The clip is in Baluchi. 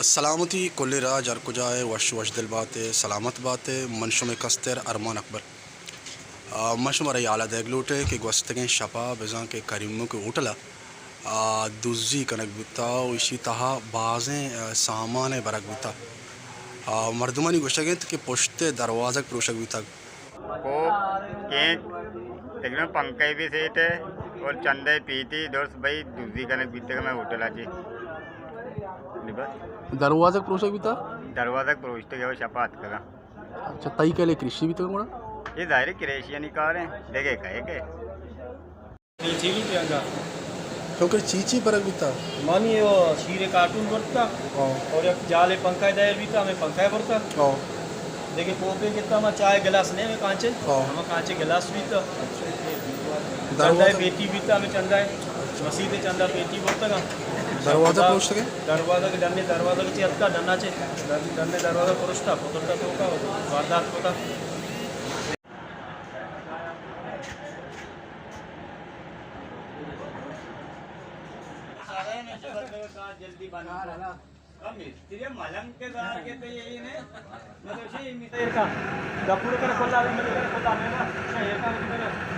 سلامتی کل راج ہر کجا ء وش وش دل بات ء سلامت بات ء من شمے کستر ارمان اکبر۔ آ، من شمارا یلہ دیگ لوٹیں کہ گوستگیں شپا بزاں کہ کریمک ہوٹل ء، آ، دزی کنگ بوتا و ایشی تہا بازیں، آ، سامان ء برگ بوتا۔ آ، مردمانی گوشگ انت کہ پشت ء دروازگ پروشگ بوتگ۔ کوک، کیک، تقریباً پنکھے بھی سیٹ ہے اور چندے پیتی درست بھائی دزی کنگ بیتگ میں ہوٹل آ جی۔ دروازگ پروشگ بیتا؟ دروازگ پروشتگ ہے، شپا اتکگا۔ اچھا، تئی کلے کرشی بیتگ گڑا؟ یہ ظاہر ہے کریشیانی کار ہیں، دیکھے کہے کہ۔ چیچی بیتا انگا؟ تو کہ چیچی برگ بیتا؟ مانی وہ شیر کارٹون برتا۔ ہاں۔ اور یک جالے پنکھا دائر بیتا، ہمیں پنکھا برتا۔ ہاں۔ دیکھے کوپے کتا، ما چائے گلاس نہیں، ہمیں کانچے۔ ہاں۔ ہمیں کانچے گلاس بیتا۔ چندہ دروازہ؟ پیتی بیتا، ہمیں چندہ ہے۔ مسیت چندہ پیتی برتا گا۔ دروازہ پروشتگے؟ دروازہ کے ڈنے، دروازہ کے چیتکا ڈنا چے۔ ڈنے دروازہ پروشتا، پترتا تو کا واردات ہوتا۔ جلدی بنا۔ کم استری ملنگ کے دار کے تے یہی نے۔ مطلب شی می تیر کا۔ دپور کر کھلا، مل کر کھلا میرا۔ شہر کا مل کر۔